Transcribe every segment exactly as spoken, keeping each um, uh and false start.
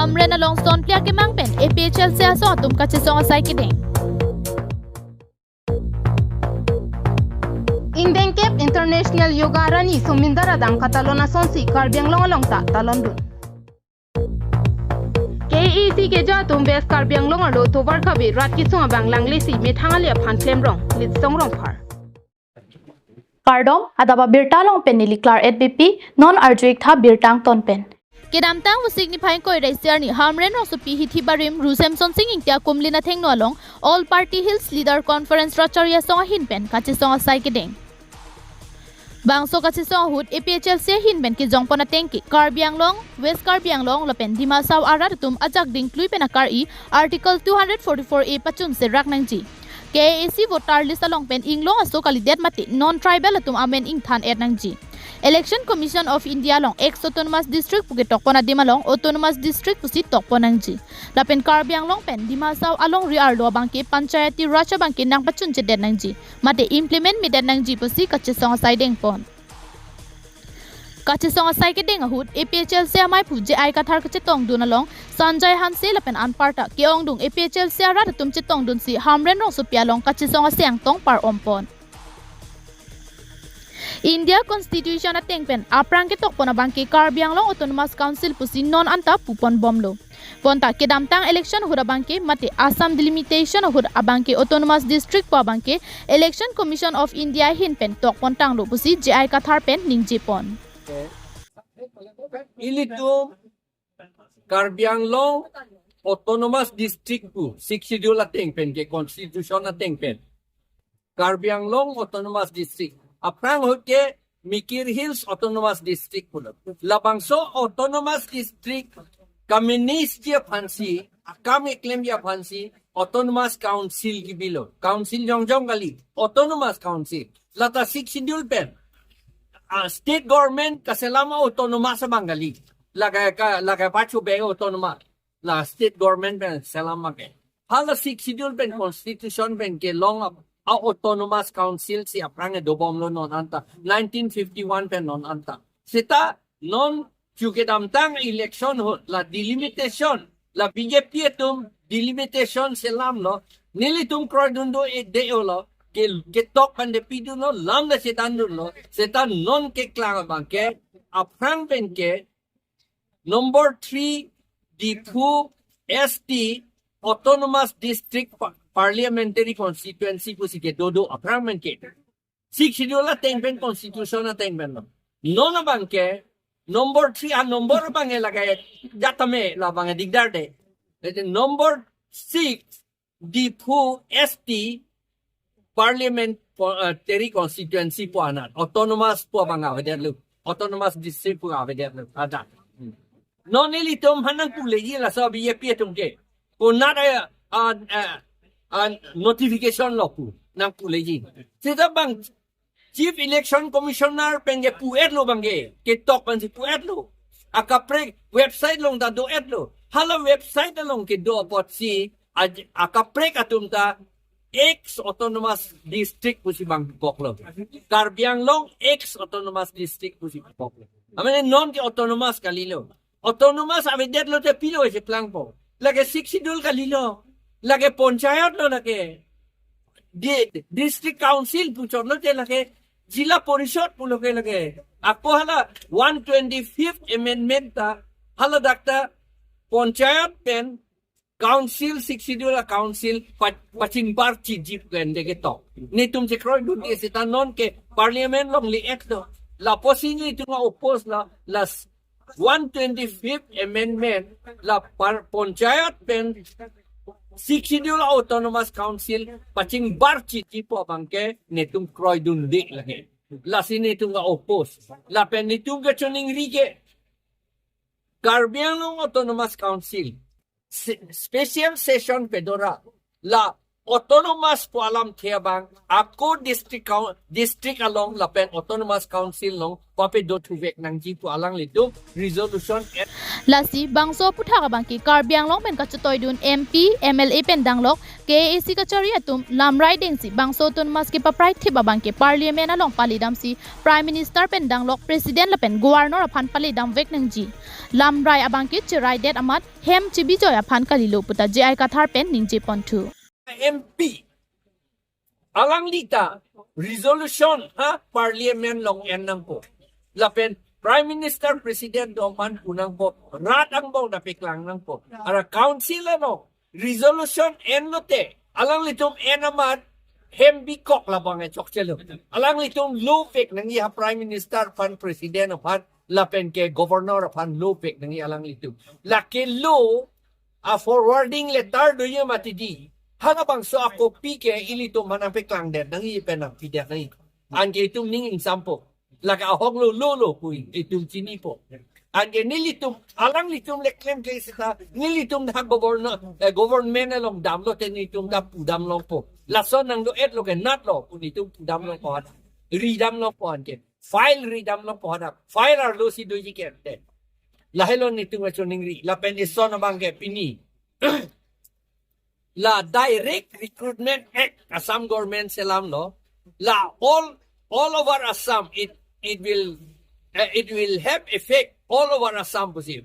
Hamren along son pliak kemang pen A P H L C asong atum kachesong asai kedeng. Ingdengkep International Yoga Rani Somindar adang katalon asonsi Karbi Anglong along ta talondun. K A A C keja atum West Karbi Anglong arlo tovar kave rat kesung abang langlesi methang ali aphan klemrong Litsong Rongphar. Kardom, adap abirta along pen neli Claret Beypi, non arju-ik tha birta angton pen. Kedamtang Vosik niphai ingkoi ra isi arni Hamren rongsopi hithi barim Ru Semsonsing Ingti akumlin athengno along All Party Hills Leader Conference rat chari asong ahin pen kachesong asai kedeng. Bangso kachesong ahut A P H L C ahin pen kejongpon ateng ke Karbi Anglong, West Karbi Anglong lapen Dima Hasao arat atum ajak dingklui pen akar-i Article two hundred forty-four A pachun serak nangji. K A A C voter list along pen inglong aso kalidet mate non-tribal atum amen ingthan-et nangji. Election Commission of India along ex-autonomous district pu ketokpon adim along autonomous district pusi tokpon nangji. Lapen Karbi Anglong pen Dima Hasao alongri arlo abangke Panchayati Raj abangke nangpachunchedet nangji mate implement medet nangji pusi kachesong asai dengpon. Kachesong asai kedeng ahut A P H L C amei aphu J I Kathar kachetongdun along Sanjay Hanse lapen anparta ke-ongdung A P H L C arat atum chetongdunsi Hamren rongsopi along kachesong asai angtong par-ompon. India Constitution ateng pen aphrang ketokpon abangke Karbi Anglong Autonomous Council pusi non anta pupon bomlo. Bonta kedamtang election ahut abangke mate Assam delimitation ahut abangke Autonomous District pu abangke Election Commission of India ahin pen tokpon tanglo pusi J I Kathar pen ningjepon. Ilitum Karbi Anglong Autonomous District pu Sixth Schedule ateng pen ke Constitution ateng pen Karbi Anglong Autonomous District. Aphrang ahut ke Mikir Hills Autonomous District pulo. Labangso Autonomous District kamanage ji aphansi, akam keklemji aphansi Autonomous Council kebilo. Council jongjong kali, Autonomous Council. Lata Sixth Schedule pen ah, state government kaselam autonomous abang kali. Lake ka, lake pachu be autonomous. La state government pen selam abangke. Hala Sixth Schedule pen Constitution pen kelong a, a Autonomous Council si aphrang dobomlo non anta. Nineteen fifty-one pen non anta. Seta non chu kedamtang election ahut la delimitation, la B J P atum delimitation selamlo, nelitum kroidun do-e de-olo, ke, ketok pen de pidunlo, lam de chethandunlo, seta non keklang abangke, aphrang pen ke, number three, Diphu S T Autonomous District Pa-, Parliamentary Constituency pusi kedo do aphrang pen ke. Sixth Schedule ateng pen Constitution ateng pen lo. Non abangke, number three, a number abangke lake, jatame labangke dikdar de. Number six, Diphu S T Parliamentary Constituency pu anat, Autonomous pu abang avedetlo, Autonomous District pu avedetlo, ada. Non ilitum aphan nangpuleji laso B J P atum ke. Konat a, a, a, a notification lo pu nangpuleji. Seta bang Chief Election Commissioner pen ke pu-etlo abangke, ketok pensi pu-etlo. Akaprek website along ta do-etlo. Hala website along kedo apotsi, aj-, akaprek atum ta ex Autonomous District pusi bang koklo. Karbi Anglong ex Autonomous District pusi koklo. Amene non ke autonomous kalilo. Autonomous avedetlo te pilo ese plangpo. Lake Sixth Schedule kalilo. Lake Panchayat lo lake. Di, District Council puchotlo te lake. Jila Parishad pulo ke lake. Ako hala one twenty-fifth Amendment ta. Hala dak ta Panchayat pen Council, Sixth Schedule a Council pa-, pachingbar chiji pen de ketok. Netum chekroidunde seta non ke Parliament along li-etlo. Lapusi netum a-oppose la, la one twenty-fifth Amendment la par-, Panchayat pen Sixth Schedule Autonomous Council pachingbar chiji pu abangke netum kroidunde lake. Lasi netum a-oppose. Lapen netum kachiningri ke Karbi Anglong Autonomous Council se-, special session pedora la autonomous pu alamthe abang ako district coun-, district along lapen autonomous council along papedo thuvek nangji pu alanglitum resolution. Lasi bangso aputhak abangke Karbi Anglong pen kachetoidun M P, M L A pen danglok K A A C kachari atum lamrai dengsi bangso autonomous kepaprai thip abangke parliament along palidamsi Prime Minister pen danglok President lapen Governor aphan palidamvek nangji. Lamrai abangke cheraidet amat hem chebijoi aphan kalilo puta J I Kathar pen ningje ponthu. M P alangli ta resolution ha parliament along en nangpo. Lapen Prime Minister, President do aphan pu nangpo, rat angbong ta paklang nangpo. Ara council along resolution enlote alanglitum en amat hem bikok labang e chokchelo. Alanglitum lovevek nangji ha Prime Minister aphan, President aphan lapen ke Governor aphan lovevek nangji alanglitum. Lake lo a forwarding letter doji mati di. Halabangso a copy ke ilitum aphan nangpaklangdet nangji pen nangpidet nangji. Anke itum ning ingsampo. Lake ahok lo lo lo pu itum chinipo. Anke nelitum, alanglitum le klemkle seta, nelitum ha governor, eh, government along damlote nelitum ta pudam longpo. Lason nangdo-etlo ke natlo pu nelitum pudam longpo hadak. Ridam longpo anke. File ridam longpo hadak. File arlo si doji ke ante. Lahelo nelitum kachiningri. Lapen ison abangke pini la Direct Recruitment Act Assam government selamlo. La all, all over Assam, it, it will, eh, it will have effect all over Assam pusi.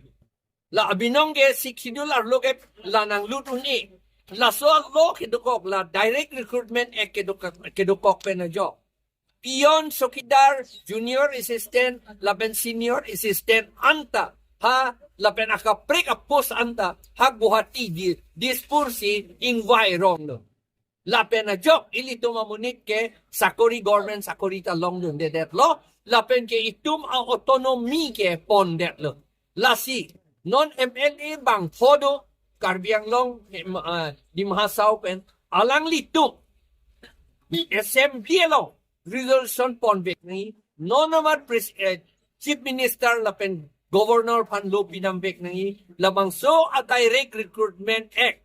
La abinong ke Sixth Schedule arlo ke la nanglut un-e. Laso law kedokok, la Direct Recruitment Act kedokok, kedokok pen ajok peon, chowkidar, junior assistant lapen senior assistant anta ha lapen akaprek apost anta ha Guwahati di Dispur si ingvai ronglo. Lapen ajok ilitum amonit ke sakori, government sakori ta longdundedetlo. Lapen ke itum a-autonomy ke pondetlo. Lasi non M L A bangpho do Karbi Anglong, em, ah, Dima Hasao pen, alanglitum assembly along resolution ponvek nangji. Non amat pres-, eh, Chief Minister lapen Governor aphan lo pidamvek nangji. Labangso a Direct Recruitment Act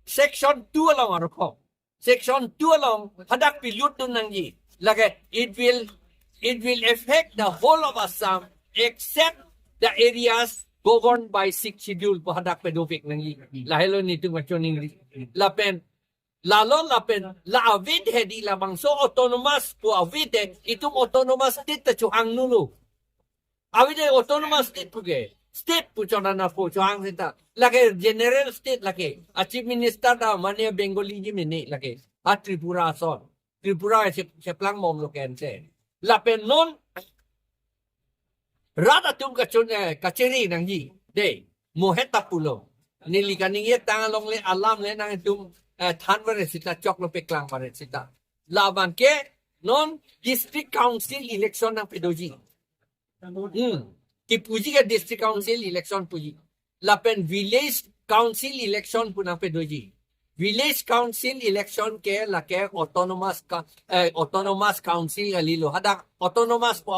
section two along arokom. Section two along hadak pilutdun nangji. Lake it will, it will affect the whole of Assam except the areas governed by Sixth Schedule pu hadak pedovek nangji. Lahelo nelitum kachiningri. Lapen lalo lapen la avedethe di, labangso autonomous pu avedethe, itum autonomous state ta chohangno lo. Avedethe autonomous state puke. State pu chonana pu chohang seta. Lake general state lake. A Chief Minister ta mane Bengali ji mene lake. Ha Tripura ason. Tripura che-, cheplang momlo kense. Lapen non rat atum kachun, eh, kachiri nangji. De, mohet ta pulo. Neli kaningje tang along le alam le nangtum, eh, than varet seta, choklo, paklang varet seta. Labangke non district council election nangpedoji. Hmm. Kipuji ke district council election puji. Lapen village council election pu nangpedoji. Village council election ke lake autonomous ka-, eh, autonomous council kalilo. Hadak autonomous pu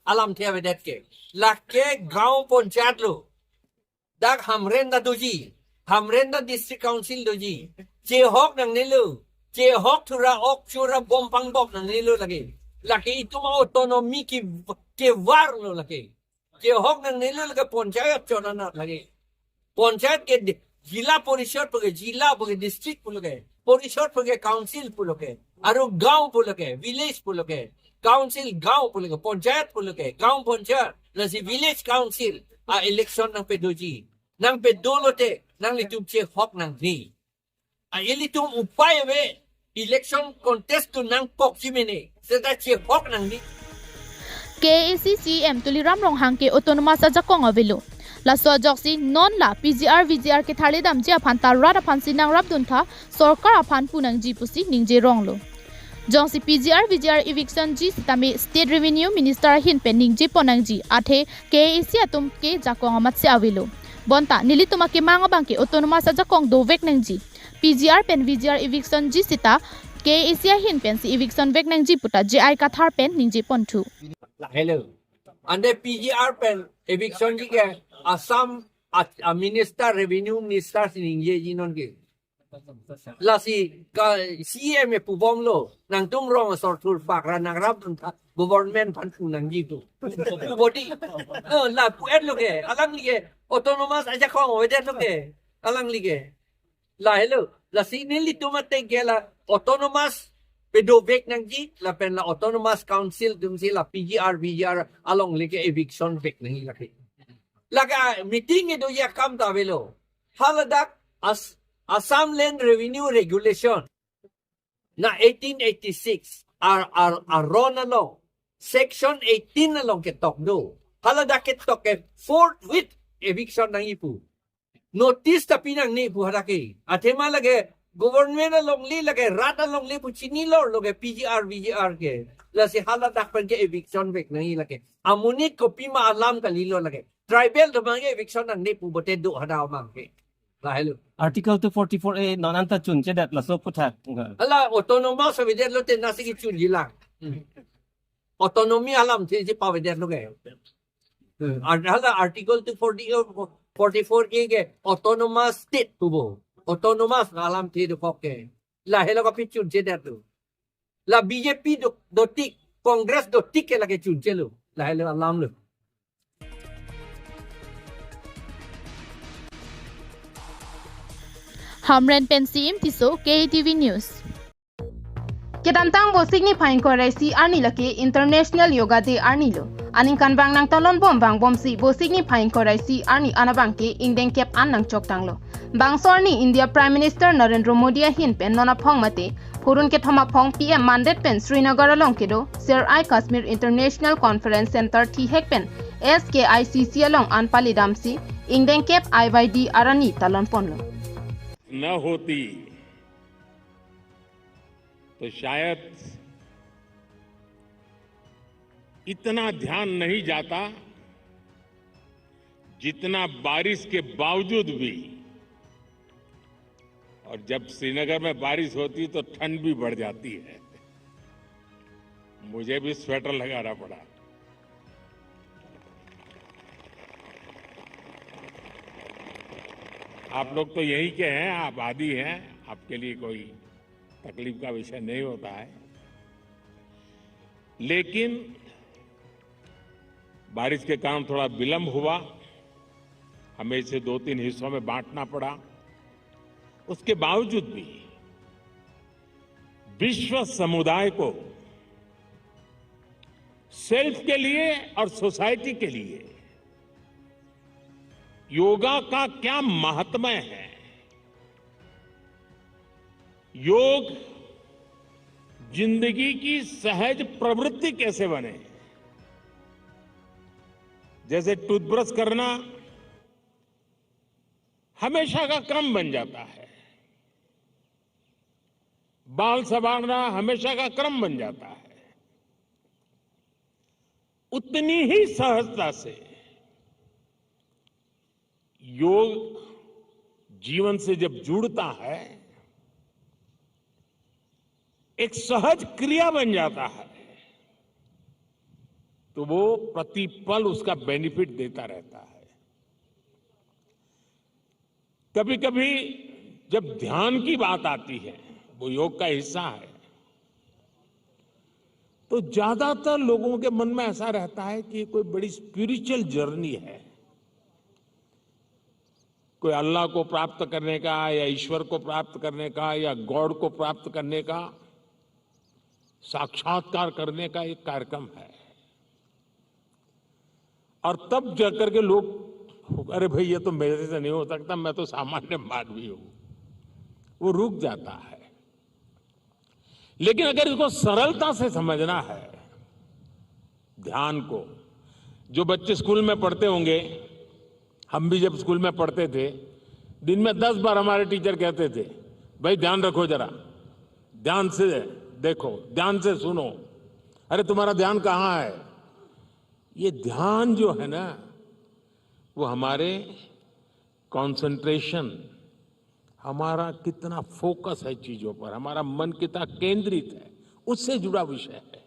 alamthe avedet ke. Lake gaon panchayat lo. Dak Hamren ta doji. Hamren ta district council doji. Chehok nangnelo. Chehok thura ok chura bom pangbok nangnelo lake. Lake itum autonomy ke, kevarlo lake. Chehok nangnelo lake, panchayat chonana lake. Panchayat ke di-, jila porishad puke, jila puke, district puke, porishad puke, council puke, aru gaon puke, village puke, council gaon puke, panchayat puke, gaon panchayat, lasi village council a election nangpedoji. Nangpedolote nanglitum chehok nangne. A ilitum upai ave, election contest tu nangkokji mene. Seta chehok nangne. K A A C C E M Tuliram Ronghang ke autonomous ajakong avelo. Laso ajoksi non la P G R V G R ketharledamji aphan ta rat aphansi nangrapduntha, sorkar aphan punangji pusi ningje ronglo. Jongsi P G R V G R eviction ji sitame State Revenue Minister ahin pen ningje ponnangji, athe K A A C atum ke jakong amatsi avelo. Bonta nelitum akemang abangke autonomous ajakong dovek nangji. P G R pen V G R eviction ji seta K A A C ahin pensi eviction vek nangji puta J I Kathar pen ningje ponthu. Lahelo. Ante P G R pen eviction ji ke Assam a, a minister, revenue minister si ningjeji non ke. Lasi ka C E M e pubomlo, nangtum rong asor thurpak ra nangrap dun tha, government aphan pu nangji tu. Pu bodi. Eh, la pu-etlo ke, alangli ke, autonomous ajakong avedetlo ke, alangli ke. Lahelo, lasi nelitum ateng ke la autonomous padovek nangji, lapen la autonomous council atumsi la P G R, V G R alongle ke eviction vek nangji lake. Lake meeting kedoji akam ta avelo. Haladak as, Assam Land Revenue Regulation na eighteen eighty-six ar, ar, aron along, section eighteen along ketok do. Haladak ketok ke forthwith eviction nangji pu. Notice ta pi nangne pu hadak ke. Athema lake government alongle, lake rat alongle pu chinilo, lake P G R, V G R ke. Lasi haladak pen ke eviction vek nangji lake. Amonit kopima alam kalilo lake. Tribal atum abang ke eviction nangne pu bote do hadak abang ke. Lahelo. Article two forty-four A non anta chunchedet laso aputhak. Hala autonomous avedetlo te nasi kechunji lang. Autonomy alamthe si pavedetlo ke. Eh, ar-, hala Article two forty, forty-four A ke autonomous state pupo. Autonomous alamthe dokok ke. Lahelo kapi chunchedetlo. La B J P do, dotik, Congress dotik ke lake chunchelo. Lahelo alamlo. Hamren pen C M Tisso, K A T V News. Kedamtang Vosik niphai ingkoi ra isi arni lake International Yoga Day arni lo. Aningkanvang nangtalon bom vangbomsi Vosik niphai ingkoi ra isi arni an abang ke ingdeng kep an nangchoktanglo. Bangso arni India Prime Minister Narendra Modi ahin pen non aphong mate phurun kethom aphong P M mandet pen Srinagar along kedo Ser-i Kashmir International Conference Center thihek pen S K I C C along an palidamsi ingdeng kep I Y D arni talon ponlo. न होती तो शायद इतना ध्यान नहीं जाता जितना बारिश के बावजूद भी। और जब श्रीनगर में बारिश होती तो ठंड भी बढ़ जाती है। मुझे भी स्वेटर लगाना पड़ा। आप लोग तो यहीं के हैं, आबादी हैं, आपके लिए कोई तकलीफ का विषय नहीं होता है। लेकिन बारिश के कारण थोड़ा विलंब हुआ, हमें इसे दो तीन हिस्सों में बांटना पड़ा। उसके बावजूद भी विश्व समुदाय को सेल्फ के लिए और सोसाइटी के लिए योगा का क्या महात्म्य है, योग जिंदगी की सहज प्रवृत्ति कैसे बने। जैसे टूथब्रश करना हमेशा का क्रम बन जाता है, बाल संवारना हमेशा का क्रम बन जाता है, उतनी ही सहजता से योग जीवन से जब जुड़ता है, एक सहज क्रिया बन जाता है, तो वो प्रतिपल उसका बेनिफिट देता रहता है। कभी-कभी जब ध्यान की बात आती है, वो योग का हिस्सा है, तो ज्यादातर लोगों के मन में ऐसा रहता है कि ये कोई बड़ी स्पिरिचुअल जर्नी है, कोई अल्लाह को प्राप्त करने का या ईश्वर को प्राप्त करने का या गॉड को प्राप्त करने का, साक्षात्कार करने का एक कार्यक्रम है। और तब जाकर के लोग, "अरे भाई, ये तो मेरे से नहीं हो सकता, मैं तो सामान्य मानवी हूं," वो रुक जाता है। लेकिन अगर इसको सरलता से समझना है, ध्यान को, जो बच्चे स्कूल में पढ़ते होंगे, हम भी जब स्कूल में पढ़ते थे, दिन में दस बार हमारे टीचर कहते थे, "भाई, ध्यान रखो जरा, ध्यान से देखो, ध्यान से सुनो, अरे, तुम्हारा ध्यान कहाँ है?" ये ध्यान जो है ना, वो हमारे कॉन्सेंट्रेशन, हमारा कितना फोकस है चीजों पर, हमारा मन कितना केंद्रित है, उससे जुड़ा विषय है।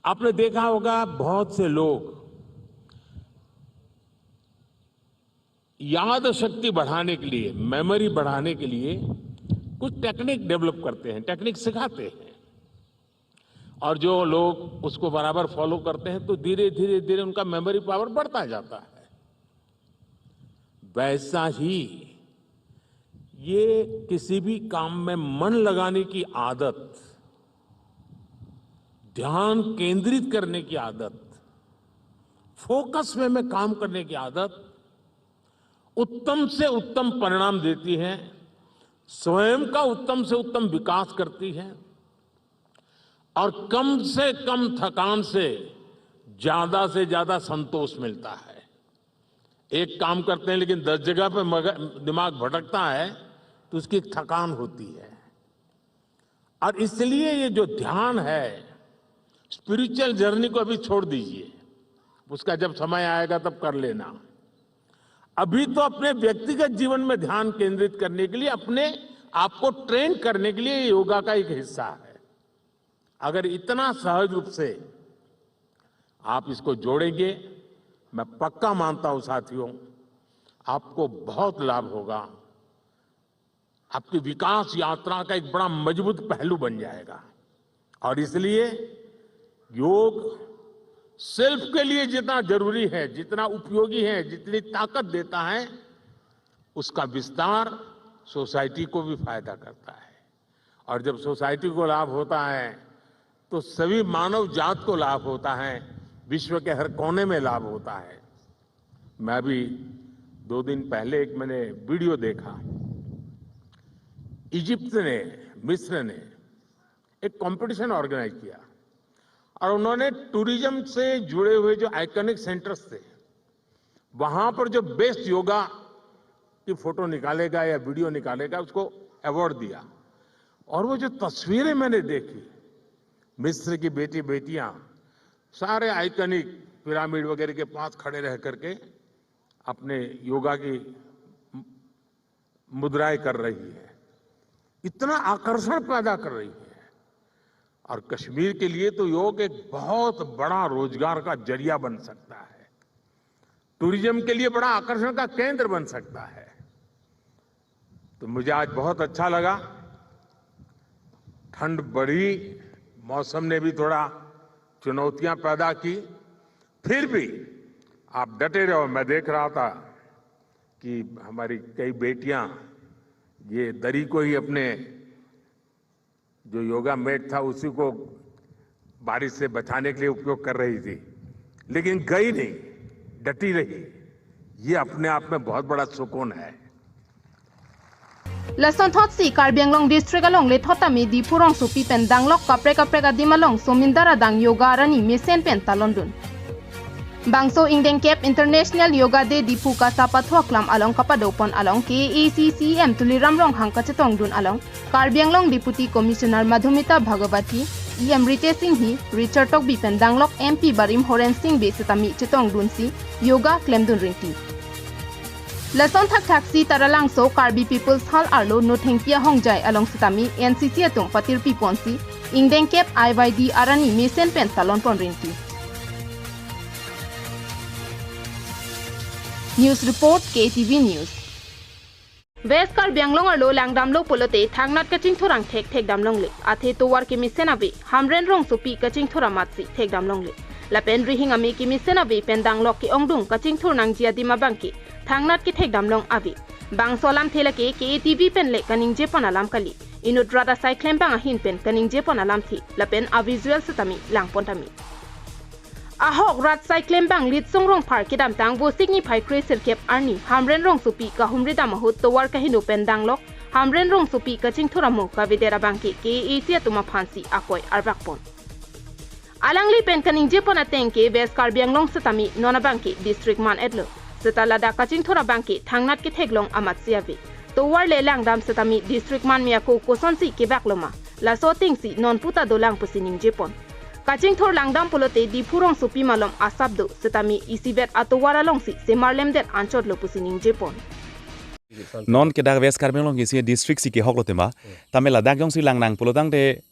आपने देखा होगा, बहुत से लोग याद शक्ति बढ़ाने के लिए, मेमोरी बढ़ाने के लिए कुछ टेक्निक डेवलप करते हैं, टेक्निक सिखाते हैं, और जो लोग उसको बराबर फॉलो करते हैं तो धीरे धीरे धीरे उनका मेमोरी पावर बढ़ता जाता है। वैसा ही ये किसी भी काम में मन लगाने की आदत, ध्यान केंद्रित करने की आदत, फोकस वे में काम करने की आदत उत्तम से उत्तम परिणाम देती है, स्वयं का उत्तम से उत्तम विकास करती है और कम से कम थकान से ज्यादा से ज्यादा संतोष मिलता है। एक काम करते हैं लेकिन दस जगह पे मग-, दिमाग भटकता है तो उसकी एक थकान होती है। और इसलिए ये जो ध्यान है, स्पिरिचुअल जर्नी को अभी छोड़ दीजिए, उसका जब समय आएगा तब कर लेना। अभी तो अपने व्यक्तिगत जीवन में ध्यान केंद्रित करने के लिए अपने आप को ट्रेन करने के लिए योगा का एक हिस्सा है। अगर इतना सहज रूप से आप इसको जोड़ेंगे, मैं पक्का मानता हूं साथियों, आपको बहुत लाभ होगा। आपकी विकास यात्रा का एक बड़ा मजबूत पहलू बन जाएगा। और इसलिए योग सेल्फ के लिए जितना जरूरी है, जितना उपयोगी है, जितनी ताकत देता है, उसका विस्तार सोसाइटी को भी फायदा करता है। और जब सोसाइटी को लाभ होता है तो सभी मानव जात को लाभ होता है, विश्व के हर कोने में लाभ होता है। मैं अभी दो दिन पहले एक मैंने वीडियो देखा। इजिप्ट ने, मिस्र ने एक कंपटीशन ऑर्गेनाइज किया और उन्होंने टूरिज्म से जुड़े हुए जो आइकॉनिक सेंटर्स थे, वहां पर जो बेस्ट योगा की फोटो निकालेगा या वीडियो निकालेगा, उसको अवार्ड दिया। और वो जो तस्वीरें मैंने देखी, मिस्र की बेटी बेटियां सारे आइकॉनिक पिरामिड वगैरह के पास खड़े रह करके अपने योगा की मुद्राएं कर रही है, इतना आकर्षण पैदा कर रही है। और कश्मीर के लिए तो योग एक बहुत बड़ा रोजगार का जरिया बन सकता है, टूरिज्म के लिए बड़ा आकर्षण का केंद्र बन सकता है। तो मुझे आज बहुत अच्छा लगा। ठंड बढ़ी, मौसम ने भी थोड़ा चुनौतियां पैदा की, फिर भी आप डटे रहो। मैं देख रहा था कि हमारी कई बेटियां ये दरी को ही अपने जो योगा मैट था उसी को बारिश से बचाने के लिए उपयोग कर रही थी, लेकिन गई नहीं, डटी रही। ये अपने आप में बहुत बड़ा सुकून है। Lasonthotsi Karbi Anglong District along lethot tame Diphu rongsopi pen danglok kaprek kaprek adim along somindar adang yoga arani mesen pen talondun. Bangso ingdengkep International Yoga Day Diphu kasap athuaklam along kapadopon along K A A C C E M Tuliram Ronghang kachetongdun along Karbi Anglong Deputy Commissioner Madhumita Bhagavathi, E M Ritesh Enghi, Richard Tokbi pen danglok M P barim Horen Sing Bey setame chetongdunsi yoga klemdun rinti. Lason thakthaksi Taralangso Karbi People's Hall arlo Nothengpi ahongjai along setame N C C atum patirpi ponsi ingdengkep I Y D arani mesen pen talonpon rinti. News report, K T V News. West Karbi Anglong arlo langdamlo pulote thangnat kachingthur angthek thekdam longle. Athe tovar kemesen ave, Hamren rongsopi kachingthur amatsi thekdam longle. Lapen rihing ame kemesen ave pen danglok ke-ongdung kachingthur nangji adim abangke thangnat kethekdam long ave. Bangso alamthe lake K A T V pen le kaningjepon alam kali. Inut rat asai klembang ahin pen kaningjepon alamthe lapen avisual setame langpon tame. Ahok rat asai klembang Litsong Rongphar kedamtang Vosik niphai kre sirkep arni Hamren rongsopi kahumri dam ahut tovar kaheno pen danglok Hamren rongsopi kachingthur amo kavedet abangke K A A C atum aphansi akoi arvakpon. Alangli pen kaningjepon ateng ke West Karbi Anglong setame non abangke district man-etlo. Seta ladak kachingthur abangke thangnat ketheklong amatsi ave. Tovar le langdam setame district man me ako kosonsi kevaklo ma, laso atengsi non puta dolang pusi ningjepon. Kachingthur langdam pulote Diphu rongsopi malom asap do setame isivet atovar alongsi semarlemdet anchotlo pusi ningjepon. Non ke dak West Karbi Anglong ke isi district si kehoklo tema. Tame ladak jongsi langnang pulotangte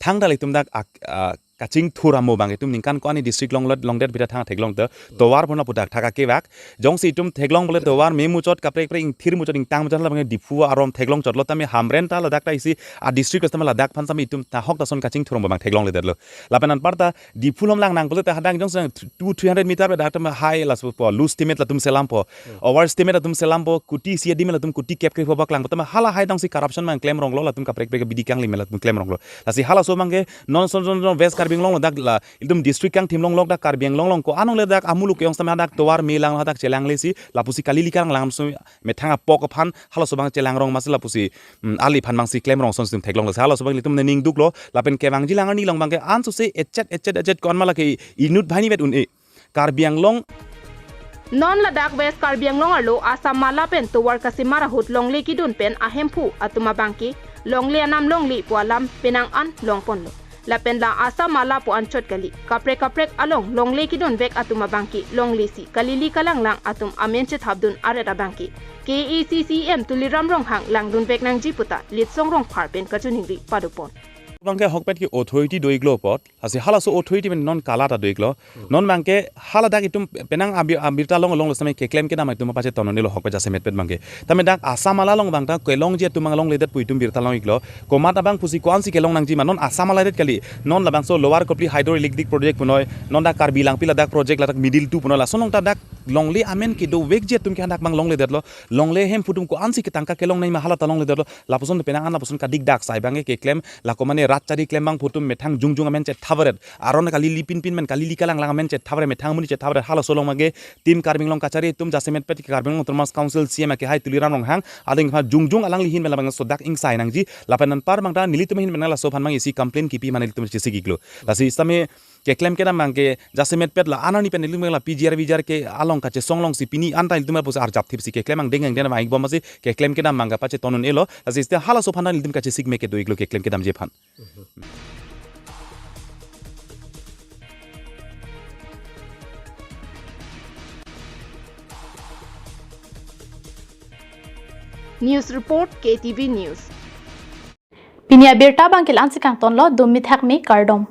thangta ilitum dak ak-, ah, kachingthur amo abang itum ningkan ko-an ni district longlo, longdet bida thang theklong te tovar pon lapu dak thak akevak. Jongsi itum theklong bole tovar me muchot kaprek kaprek ingthir muchot ingtang muchot labang Diphu arom theklong chotlo tame Hamren ta ladak ta isi a district tame ladak aphan tame itum ta hok ta son kachingthur amo abang theklongledetlo. Lapen anparta Diphu lom lang nang bole ta hadak jongsi two three hundred meter dak tame high laso po, loose estimate latum selampo, over estimate latum selampo, kuti isi adim latum kuti kep kre pho bak lang tame hala high dongsi corruption abang klem ronglo latum kaprek kaprek bidi kangli me latum klem ronglo. Lasi halaso abangke non son son son West Karbi Anglong lo dak la itum district kangthim longlok dak Karbi Anglong along ko-an along le dak amuluk ke-ong tame dak tovar me lang hadak chelanglesi lapusi kali lika lang lang so methang apok aphan halaso abang chelang rong masi lapusi, mm, ali aphan abangsi klem rong son itum theklonglo. Halaso abang itum nening duklo lapen kevangji lang arni along abangke ansose echet echet echet ko-an ma lake inut banghini vet un-e. Karbi Anglong Non ladak West Karbi Anglong arlo Assam Mala pen tovar kasemar ahut longle kedun pen ahemphu atum abangke longle anam longle pu alam penang an longponlo. Lapen la Assam Mala pu anchot kali, kaprek kaprek along longle kedunvek atum abangke longlesi kalili kalanglang atum amen chethapdun aret abangke K A A C C E M Tuliram Ronghang langdunvek nangji puta Litsong Rongphar pen kachiningri padopon. Abangke ahokpet ke authority do-iklo apot, lasi halaso authority pen non kala ta do-iklo. Non abangke haladak itum penang abir, abirta long along lo tame keklem kedam itum pacheton un-elo ahokpet jasemetpet abangke. Tame dak Assam Mala along abang ta kelongji atum abang longledet pu itum birta long-iklo. Komat abang pusi ko-ansi kelong nangji ma non Assam Mala det kali. Non labangso Lower Kopili Hydroelectric Project punoi, non dak Karbi Langpi ladak project ladak middle tu punoi, lason along ta dak longle amen kedovekji atum ke hadak abang longledetlo. Longle ahemphu atum ko-ansi ketangka kelong nangji ma hala ta longledetlo. Lapuson penang an lapuson kadik dak sai abangke keklem, lako mane rat chari klem abangphu atum methang jongjong amen chethapret. Aron kalili pinpin men kalili kalanglang amen chethapret, methang amonit chethapret, halaso along abangke Team Karbi Anglong kachari atum jasemetpet Karbi Anglong Autonomous Council C E M akehai Tuliram Ronghang ading aphan jongjong alangli ahin pen labangso dak ingsai nangji. Lapen anpar abang ta nelitum ahin pen laso aphan abang isi complain kipi ma nelitum chesik-iklo. Lasi sitame keklem kedam abangke jasemetpet la anani pen nelitum la P G R V G R ke along kachesong alongsi pini anta nelitum pusi arjap thipsi keklem angdeng angdeng abang ikbom masi keklem kedam abangke pacheton un-elo. Lasi sita halaso aphan ta nelitum kachesik me kedo-iklo keklem kedamji aphan. News report, K T V News. Pini abirta abangke la-ansi kangtonlo, dum mithak me kardom.